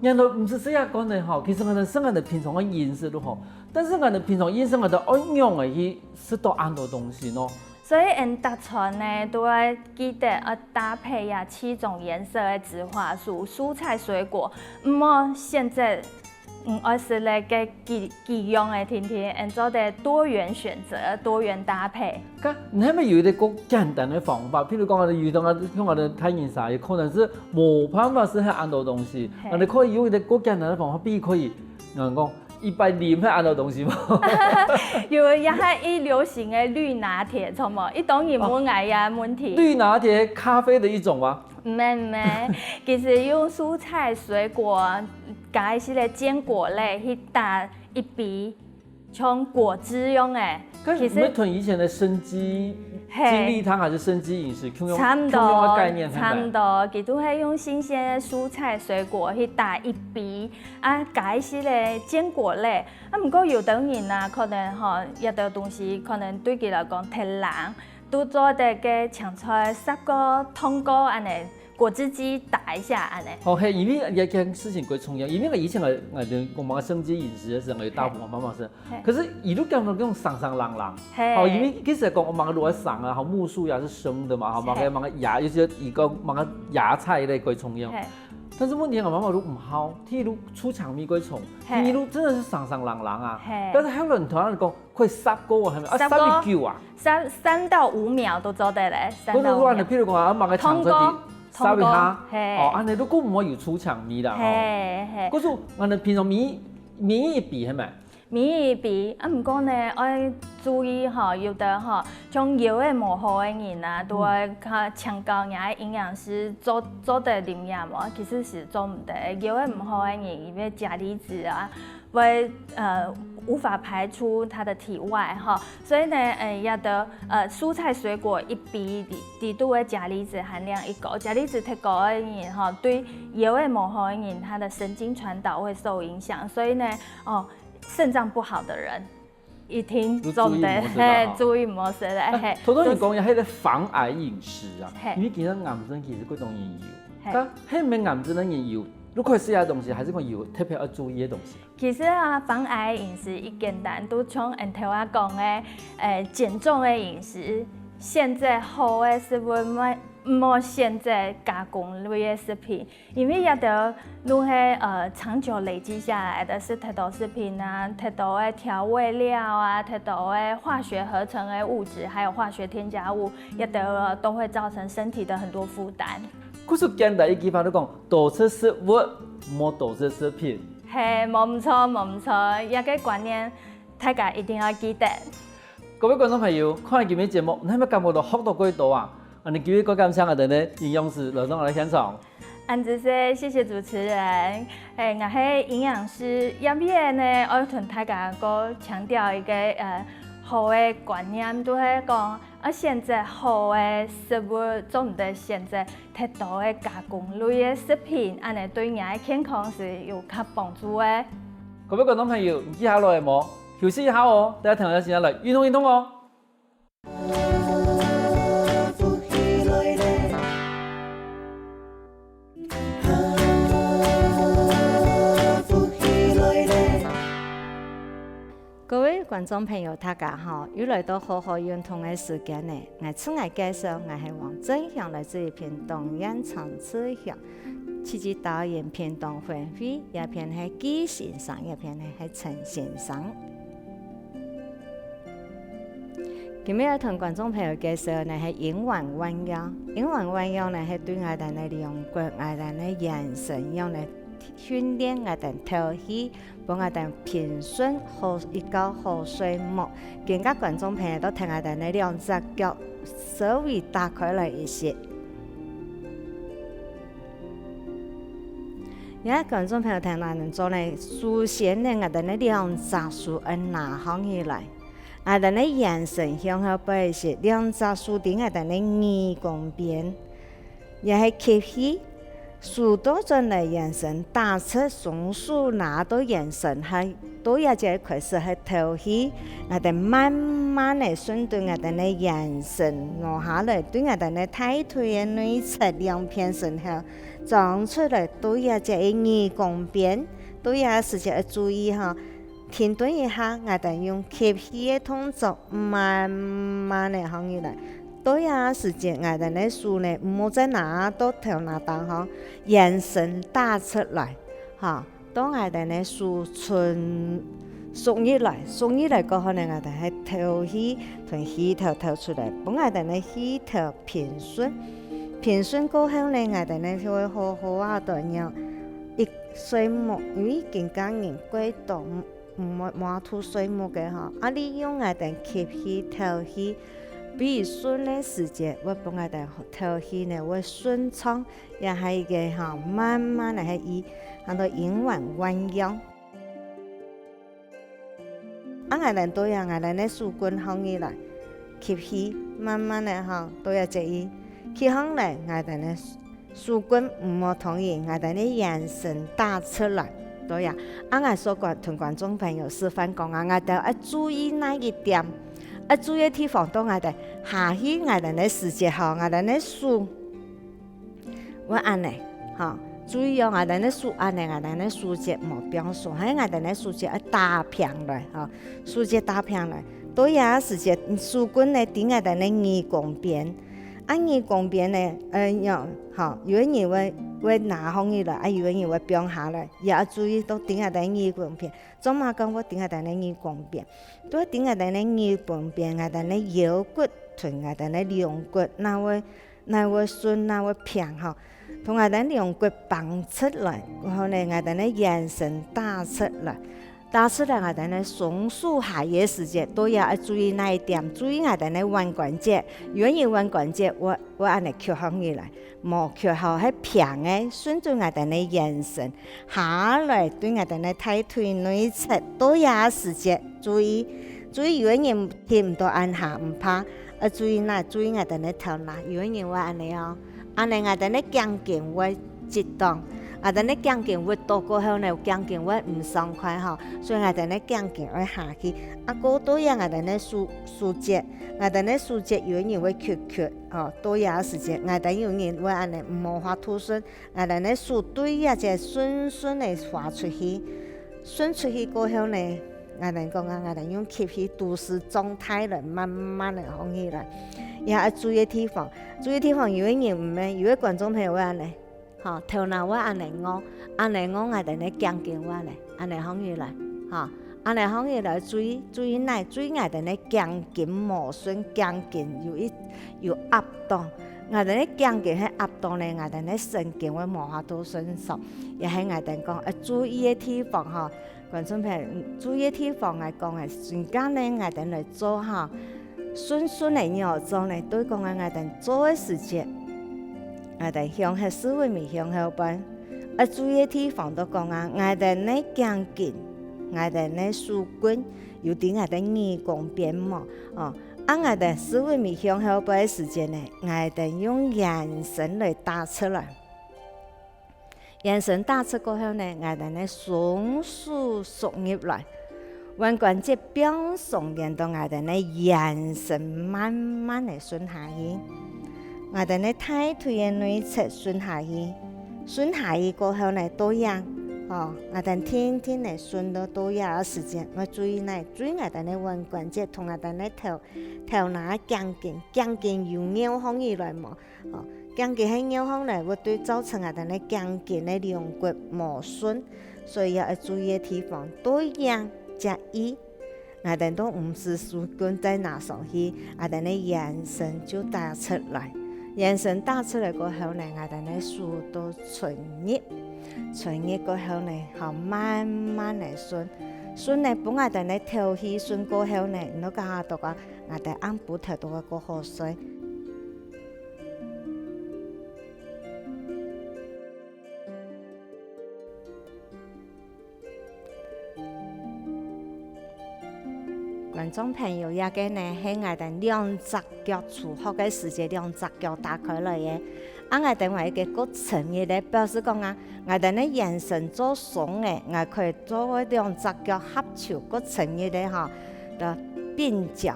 原來毋係食這罐个吼，其實𠊎兜食𠊎兜平常个飲食都好，但是𠊎兜平常飲食𠊎兜愛仰仔去食到恁多東西呢？所以，𠊎兜逐餐呢，都愛記得愛搭配這七種顏色个植化素，蔬菜水果，毋好限制嗯，愛食个个幾幾樣个定定，恁做得多元選擇、多元搭配。該你係毋係有一個較簡單个方法？譬如講，有當啊，像𠊎等大人儕，有可能係無辦法食恁多東西，嘿。𠊎等可以用一個較簡單个方法，比如可以，人講一擺啉係恁多東西無？有，也係一流行个綠拿鐵，著無？一當然問𠊎也問題。綠拿鐵咖啡的一種嗎？毋係毋係，其實用蔬菜水果，加一些个堅果類去搭一杯，像果汁樣个。其實該毋係同以前个生機，嘿。精力湯還係生機飲食，共樣，差毋多，共樣个概念，差毋多，佢都係用新鮮个蔬菜水果去搭一杯，啊，加一些个堅果類。啊，毋過有兜人啊，可能吼，這兜東西可能對佢來講忒冷， 都做得个青菜煠過、燙過恁呢，果汁機打一下恁呢。哦，係，因為這件事情較重要，因為以前𠊎，𠊎等講麼个生機飲食个時候，𠊎大部分媽媽係，嘿。可是一路講到那種生生冷冷，嘿。哦，因為其實講麼个滷个生啊，吼，木薯芽是生的嘛，吼，嘿。麼个麼个芽，尤其是一個麼个芽菜類較重要。嘿。但是問題，𠊎媽媽都毋好，第一路出場咪較重，嘿。第二路真的是生生冷冷啊。嘿。但是還有人突然講， 會煠過啊，係咪？啊，煠過。煠幾久啊？三，三到五秒都做得咧，三到五秒。或者說，譬如講啊，買個長車的，燙過，煠一下，燙過，嘿。哦，恁呢就較毋會有出場味啦，吼。嘿，嘿。可是，恁呢平常每，每一杯，係咪？每一杯，啊，毋過呢，愛注意吼，有的吼，像腰仔無好个人啊，都愛較請教人家營養師做，做得啉藥無？其實是做毋得，腰仔毋好个人，因為鉀離子啊， 會，呃，無法排出它的體外哈。所以呢，呃，這兜，呃，蔬菜水果一杯裡，裡肚个鉀離子含量已高，鉀離子忒高个人哈，對腰仔無好个人，他的神經傳導會受影響。所以呢，哦，腎臟不好的人，一定就注意毋好食啦，嘿，吼。注意毋好食咧，嘿。啊，頭先你講个那個防癌飲食啊，嘿。因為其實癌症其實各種原因有，嘿。但係毋係癌症个原因有，如果係這東西，還係講有特別要注意个東西。 其實啊，防癌飲食已簡單，都像𫣆頭下講个，呃，減重个飲食，選擇好个食物，莫，莫選擇加工類个食品，因為這兜都係，呃，長久累積下來的，是忒多食品啊，忒多个調味料啊，忒多个化學合成个物質，還有化學添加物，這兜都會造成身體的很多負擔。故所簡單一句話就講，多食食物，莫多食食品。 係，無毋著，無毋著，這個觀念大家一定愛記得。各位觀眾朋友，看完今日節目，你有無感覺到學到幾多啊？啊，你今日過感謝𠊎等个營養師來到𠊎等現場。恁仔細，謝謝主持人。誒，𠊎係營養師，這邊呢，愛同大家過強調一個，呃，好个觀念，就係講， 愛選擇好个食物，做毋得選擇忒多个加工類个食品，恁呢對若个健康係有較幫助个。各位觀眾朋友，你記下來無？休息一下哦，等下停下先來運動運動哦。各位觀眾朋友，大家好！又來到好好運動个時間呢。𠊎自我介紹，𠊎係黃正香，來自於屏東縣長治鄉，七支導引屏東分會，這片係紀先生，這片呢係陳先生。 今日愛同觀眾朋友介紹呢係陰陽換陽。陰陽換陽呢係對𠊎兜个龍骨、𠊎兜个元神用來訓練𠊎兜透氣，分𠊎兜平順好一覺好睡目。今个觀眾朋友都同𠊎兜个兩隻腳稍微打開來一些。 這觀眾朋友聽𠊎兜做呢，首先呢，𠊎兜个兩隻手愛拿䟘起來，𠊎兜个元神向後背一息，兩隻手在𠊎兜个耳公邊，這係吸氣，手倒轉來元神打直，雙手拿到元神，還到這節開始係透氣，𠊎兜慢慢个順著𠊎兜个元神拿下來，對𠊎兜个大腿个內側兩片身後 張出來，到這節个耳公邊，到這時節愛注意哈，停頓一下，𠊎兜用吸氣个動作，慢慢个䟘起來。到這時節，𠊎兜个手呢，毋好再拿到頭那頂哈，元神打直來，哈，當𠊎兜呢手伸縮入來，縮入來過後呢，𠊎兜係敨氣，同氣敨敨出來，分𠊎兜呢氣敨平順。平順過後呢，𠊎兜呢就會好好仔仔仰一睡目，因為今个人過多，毋，毋會，無法度睡目个吼。啊，利用𠊎兜吸氣敨氣，比較順个時節，會分𠊎兜敨氣呢會順暢，也係一個吼，慢慢仔係一，喊做陰陽換陽。 啊，𠊎兜對啊，𠊎兜个手根䟘起來，吸氣，慢慢仔吼，對啊，這一，吸䟘來，𠊎兜个手根毋好動去，𠊎兜个圓身打直來，對啊。啊，𠊎所觀，同觀眾朋友示範講啊，𠊎兜愛注意哪一點，愛注意个地方，到𠊎兜下去，𠊎兜个時節吼，𠊎兜个手 會恁仔，吼，注意哦，𠊎兜个手恁仔，𠊎兜个手節無放鬆，還有𠊎兜个手節愛打平來，吼，手節打平來。到這時節，手根呢，在𠊎兜个耳公邊，啊，耳公邊呢，呃，有，吼，有个人會，會拿䟘起來，啊，有个人會放下來，也愛注意到在𠊎兜个耳公邊，做麼个講會在𠊎兜个耳公邊？都在𠊎兜个耳公邊，𠊎兜个腰骨同𠊎兜个龍骨，那會 哪會順，哪會平吼。同𠊎兜龍骨挷直來，然後呢，𠊎兜个圓身打直來。打直來，𠊎兜个雙手下个時節，都也愛注意哪一點，注意𠊎兜个腕關節，有个人腕關節會，會恁仔曲䟘起來，無曲吼，係平个，順準𠊎兜个圓身，下來對𠊎兜个大腿內側，到這時節，注意，注意有个人吸毋到恁下，毋怕， 愛注意哪，注意𠊎兜个頭那，有个人會恁仔哦。恁仔𠊎兜个頸根會直動，𠊎兜个頸根屈到過後呢，頸根會毋爽快吼，所以𠊎兜个頸根愛下去。啊，過到這𠊎兜个手，手節，𠊎兜个手節有个人會曲曲吼，到這時節，𠊎兜有人會恁仔，無法度順，𠊎兜个手對這節順順仔滑出去，順出去過後呢， 𠊎兜講啊，𠊎兜用吸氣肚屎脹大來，慢慢仔䟘起來。也愛注意个地方，注意个地方有个人毋係，有个觀眾朋友會恁仔，吼，頭那會恁仔昂，恁仔昂𠊎兜个頸根會恁仔，恁仔䟘起來，吼，恁仔䟘起來，注意，注意哪，注意𠊎兜个頸根無順，頸根有一，有壓到。𠊎兜个頸根係壓到呢，𠊎兜个神經會無法度順暢，也係𠊎兜講愛注意个地方吼。 觀眾朋友，嗯，注意个地方來講个，真簡單，𠊎兜來做吼。順順仔仰做呢，對講啊，𠊎兜做个時節，𠊎兜向後，屎朏尾向後背。愛注意个地方都講啊，𠊎兜个頸根，𠊎兜个手根，有在𠊎兜耳公邊無？哦，啊，𠊎兜屎朏尾向後背个時節呢，𠊎兜用圓身來打直來。 圓身打直過後呢，𠊎兜个雙手縮入來，腕關節放鬆，連到𠊎兜个圓身慢慢仔順下去。𠊎兜个大腿个內側順下去，順下去過後呢，到這，吼，𠊎兜定定仔順到到這个時節，愛注意哪，注意𠊎兜个腕關節同𠊎兜个頭，頭那頸根，頸根有拗䟘起來無？ 哦，頸根係拗䟘來，會對造成𠊎兜个頸根个龍骨無順，所以愛注意个地方，對這，這一，𠊎兜都毋使手根再拿上去，𠊎兜个圓身就打直來。圓身打直來過後呢，𠊎兜个手都伸入，伸入過後呢，好慢慢仔順，順呢，分𠊎兜个透氣順過後呢，你都感覺到講，𠊎兜暗晡頭都會過好睡。 觀眾朋友，這個呢係𠊎兜兩隻腳初學个時節，兩隻腳打開來个。啊，𠊎兜還有一個過程个咧，表示講啊，𠊎兜个圓身做鬆个，𠊎可以做兩隻腳合手過程个咧吼，个並腳。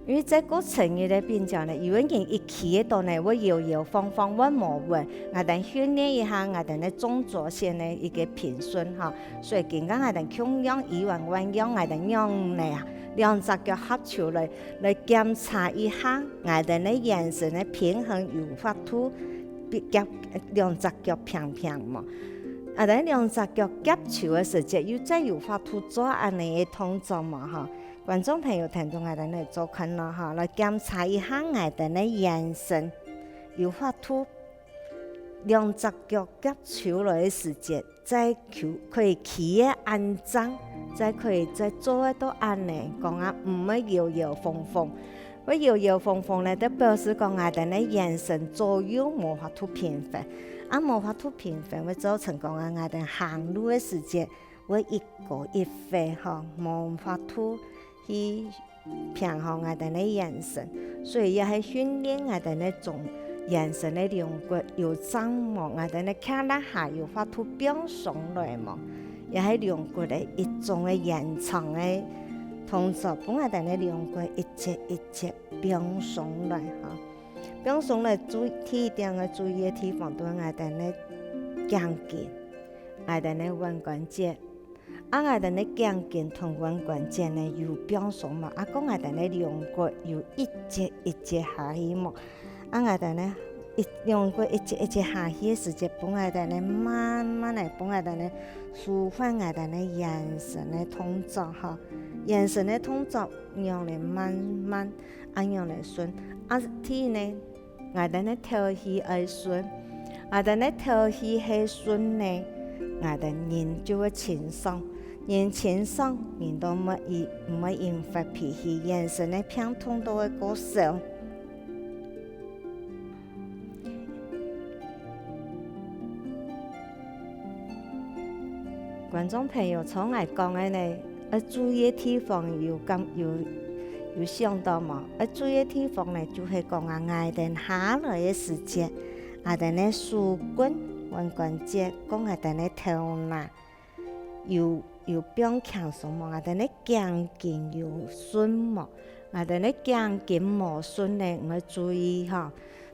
因為這過程个咧並腳呢，有个人一企个到呢，會搖搖晃晃，會無穩。𠊎兜訓練一下𠊎兜个中軸線个一個平順吼。所以今下𠊎兜共樣以往運用，𠊎兜用呢兩隻腳合手來，來檢查一下𠊎兜个圓身个平衡有法度比較兩隻腳平平無。𠊎兜兩隻腳夾手个時節，又再有法度做恁呢个動作無吼？觀眾朋友，跈等𠊎兜來做看囉吼，來檢查一下𠊎兜个圓身，有法度兩隻腳夾手來个時節，再就可以企个恁正，再可以再做得到恁呢，講啊，毋會搖搖晃晃。 會搖搖晃晃呢，就表示講𠊎兜个圓身左右無法度平衡。啊，無法度平衡，會造成講啊，𠊎兜行路个時節會一高一低吼，無法度去平衡𠊎兜个圓身。所以也係訓練𠊎兜个中圓身个龍骨有正無，𠊎兜个胯下有法度放鬆來無，也係龍骨个一種个延長个動作，分𠊎兜个龍骨一節一節 放鬆來吼。放鬆來注，第一點愛注意个地方，就係𠊎兜个頸根，𠊎兜个腕關節。啊，𠊎兜个頸根同腕關節呢有放鬆無？啊，講𠊎兜个龍骨有一節一節下去無？啊，𠊎兜个一，龍骨一節一節下去个時節，分𠊎兜个慢慢來，分𠊎兜个舒緩𠊎兜个圓身个動作吼。圓身个動作仰仔慢慢 恁樣來順。啊，第一呢，𠊎兜个敨氣愛順。𠊎兜个敨氣係順呢，𠊎兜人就會清爽。人清爽，人都毋會，毋會引發脾氣，圓身个病痛都會較少。 觀眾朋友，像𠊎講个呢，愛注意个地方有感，有，有想到無？愛注意个地方呢，就係講啊，𠊎兜下來个時節，𠊎兜个手骨、腕關節，講𠊎兜个頭那， 有，有放輕鬆無？𠊎兜个頸根有順無？𠊎兜个頸根無順呢，愛注意吼。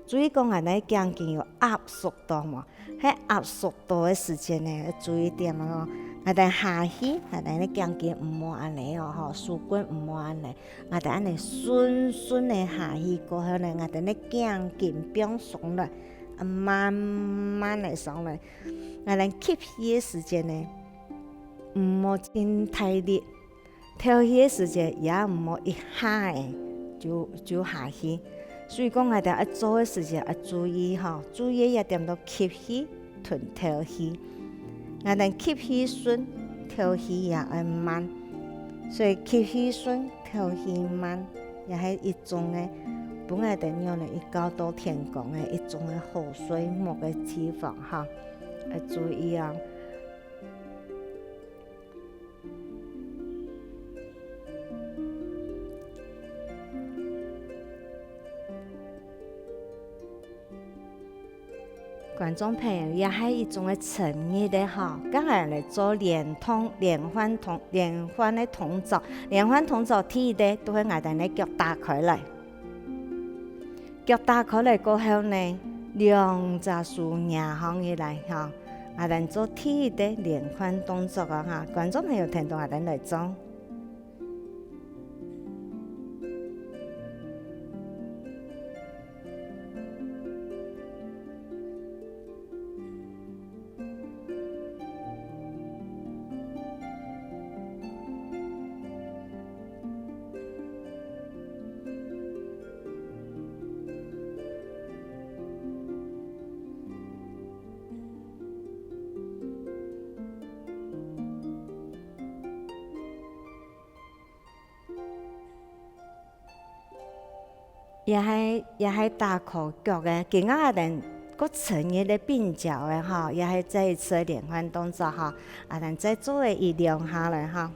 注意講𠊎兜个頸根有壓縮到無？係壓縮到个時節呢，愛注意點哦。𠊎兜下去，𠊎兜个頸根毋好恁呢哦，吼，手骨毋好恁呢。𠊎兜恁呢順順个下去過後呢，𠊎兜个頸根放鬆來，啊，慢慢个上來。 𠊎兜吸氣个時節呢，毋好盡大力；敨氣个時節也毋好一下仔就，就下去。所以講，𠊎兜愛做个時節愛注意吼，注意一點到吸氣同敨氣。𠊎兜吸氣順，敨氣也愛慢。所以吸氣順，敨氣慢，也係一種个，分𠊎兜仰仔一覺到天光个一種个好睡目个地方吼。 愛注意哦。觀眾朋友，這係一種个伸展个吼，接下來做連動、連環動、連環个動作。連環動作第一个，就係𠊎兜个腳打開來。 腳打開來過後呢，兩隻手擎䟘起來吼，𠊎兜做第一个連環動作啊哈，觀眾朋友跈等𠊎兜來做。 這係，這係打開腳个，今下𠊎兜過伸展个髕腳个吼，這係再一次个連環動作吼，𠊎兜再做个一兩下來吼。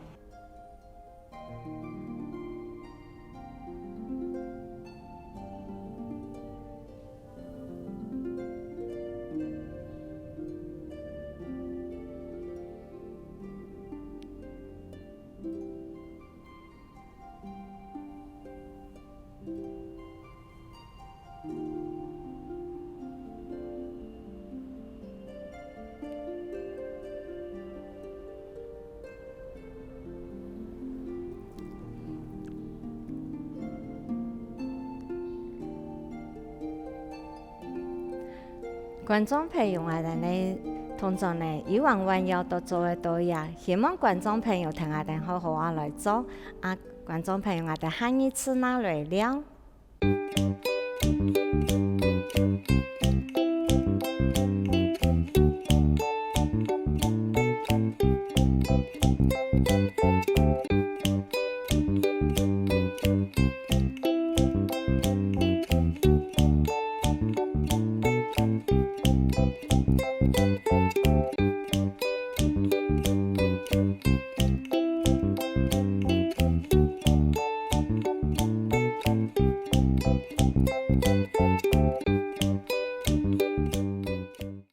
觀眾朋友啊，𠊎兜呢，通常呢，一碗碗要都做得到呀，希望觀眾朋友聽𠊎兜好好啊來做。啊，觀眾朋友，𠊎兜下二次那來尞。